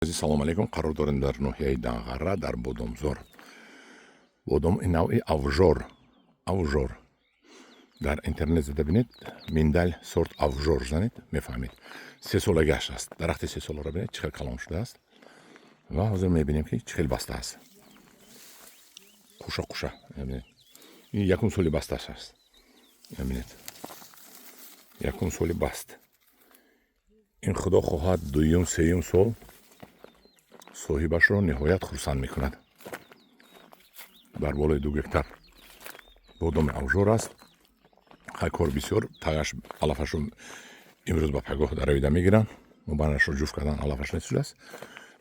Азиз, салом алейкум. Қарор дорем дар ноҳияи Данғара, дар Бодомзор. Бодом навъи Авжор, Авжор. Дар интернет зада бинед, миндаль сорт Авжор занед, мефаҳмед. 3 солагиаш аст. Дарахти 3 соларо бинед, чӣ хел калон шудааст. Ва ҳозир мебинем, ки чӣ хел баста аст. Қуша қуша. Бинед, ин якум соли басташ аст. Бинед, якум соли баст. Ин, худо хоҳад, дуюм, сеюм сол соҳибашро ниҳоят хурсанд мекунад. Дар болои 2 гектар бодоми Авжор аст. Хай, кор бисёр, тагаш алафашро имрӯз ба пагоҳ даравида мегиранд. Мубанашро ҷуфт кардан, алафаш нест шудааст.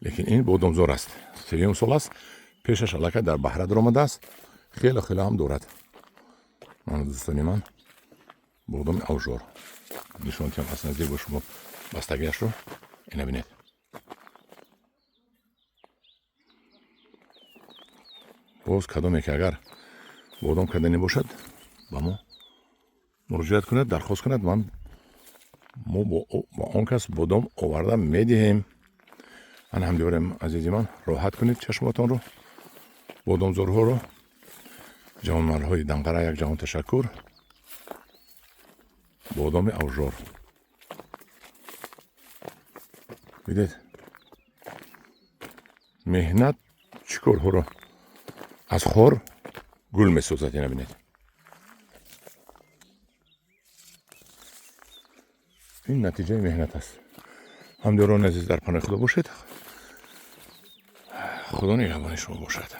Лекин ин бодомзор аст, сеюм сол аст. Пешаш аллакай дар баҳра даромадааст, хеле хеле ҳам дорад. Мана, дӯстони ман, бодоми Авжор нишон диҳам аз наздик ба шумо бастагиашро. Ина бинед. Боз кадоме ки агар бодом кардани бошад, ба мо муроҷиат кунад, дархост кунад, ман мо бо он кас бодом оварда медиҳем. Ман ҳамдиёрем, азизи ман, роҳат кунед чашмотонро, бодомзорҳоро. Ҷавонмардҳои Данғара, як ҷаҳон ташаккур. Бодоми Авжор бидед, меҳнат чӣ корҳоро аз хор гул месозад. Ина бинед, ин натиҷаи меҳнат аст. Ҳамдиёрони азиз, дар паноҳи Худо бошед. Худо нигаҳбони шумо бошад.